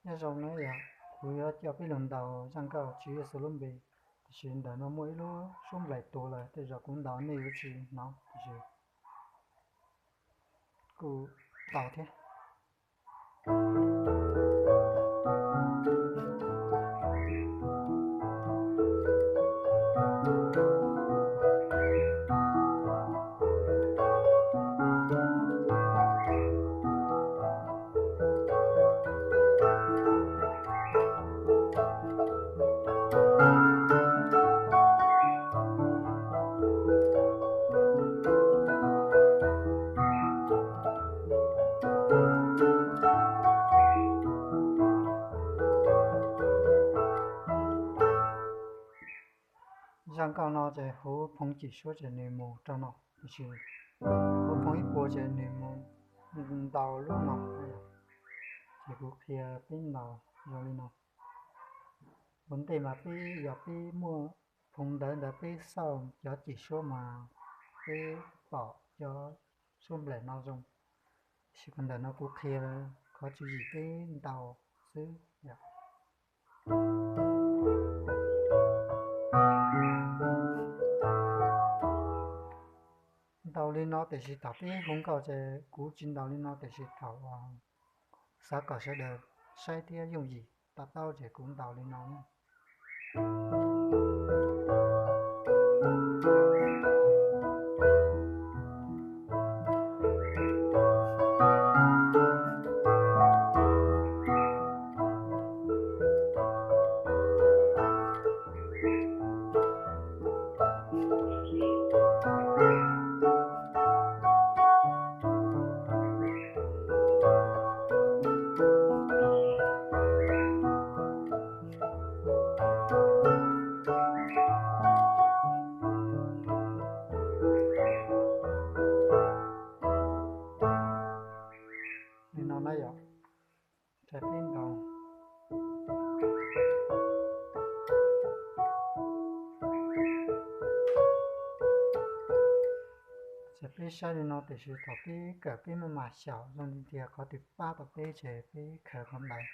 Nyob zoo na yom, kuv yuav coj peb los ntaus zaj nkauj Tswv Yexus lub npe, tiam sis ntawm no muaj ib lub suab nplaim tuav lawm, tej zaum kuv ntaus nej yuav tsis hnov, tiam sis kuj tau thiab. Zaj nkauj no ces huv phoov cim suab ces nws mus rau no, tiam sis huv phoov ib puas ces nws mus ntaus lub no. Ces kuv qhia peb ntaus zoo li no. Ua ntej mas peb yog peb muaj phoov ntawv ntawd peb xauj cov cim suab mas peb pom cov suab nplaim no zoo. Tiam sis qhov ntawm no kuv qhia qhov tswv yim peb ntaus xwb yom. Ntaus li no tiam sis thaum peb hu nkauj ces kuv tsis ntaus li no tiam sis thaum xav kom sawv daws saib thiab yooj yim to taub ces kuv ntaus li no. Li no na yom, peb ntaus. Ces peb saib li no tiam sis thaum peb kawm peb maj mam xyaum zoo li tias qhov twg pab tau peb ces peb khaws qhov ntawd.